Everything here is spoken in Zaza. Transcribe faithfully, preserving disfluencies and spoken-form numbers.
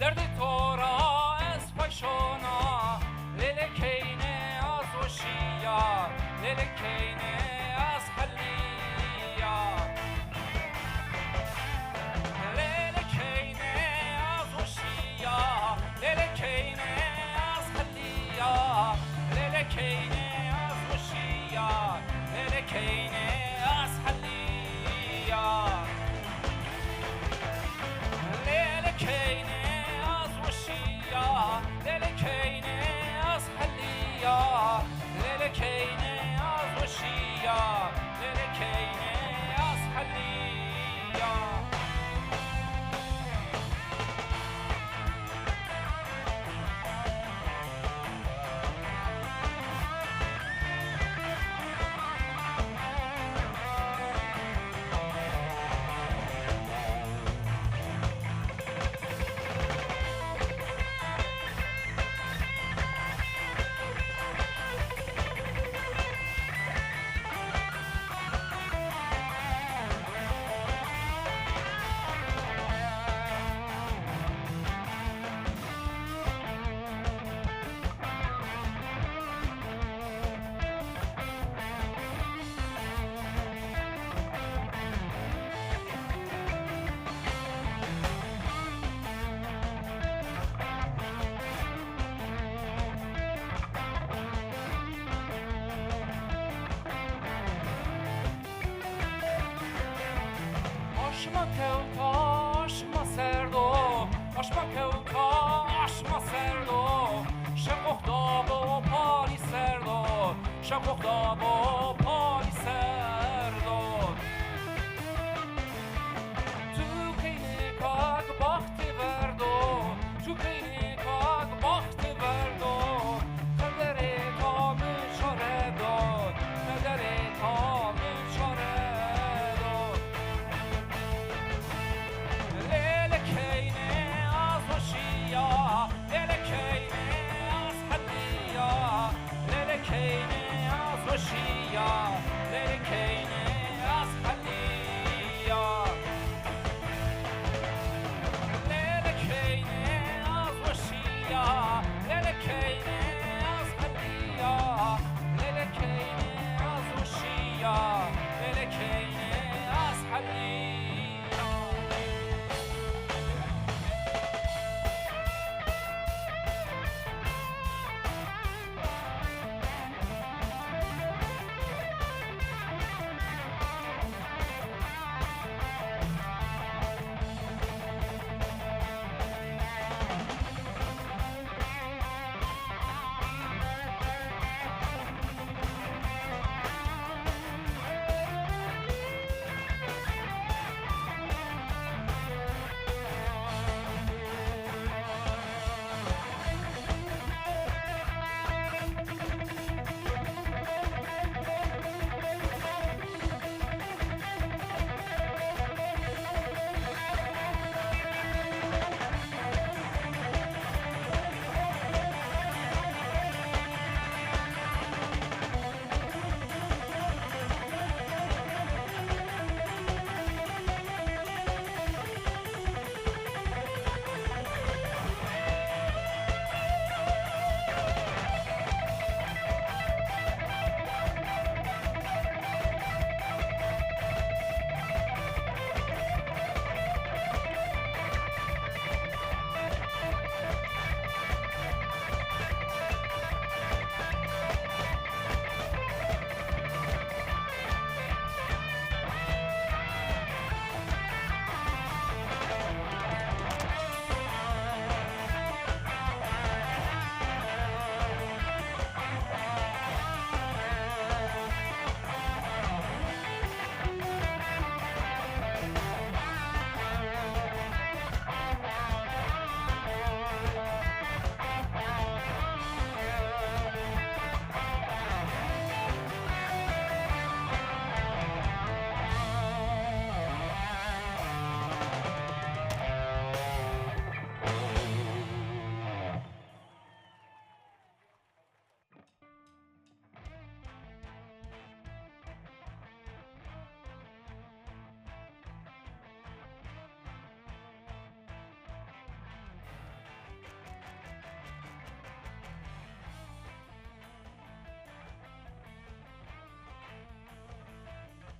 Derdê to ra ez pay şona, lêlê keynê az weşîya, lêlê keynê az helîya. Lêlê keynê az weşîya, lêlê keynê az helîya, lêlê keynê az weşîya, lêlê keynê az helîya. Lêlê keynê az weşîya, lêlê keynê az helîya, lêlê keynê az weşîya, lêlê keynê az helîya. Aşma kewta, aşma serdo, aşma kewta, aşma serdo. Şeqoq da bo parî serdo, şeqoq da bo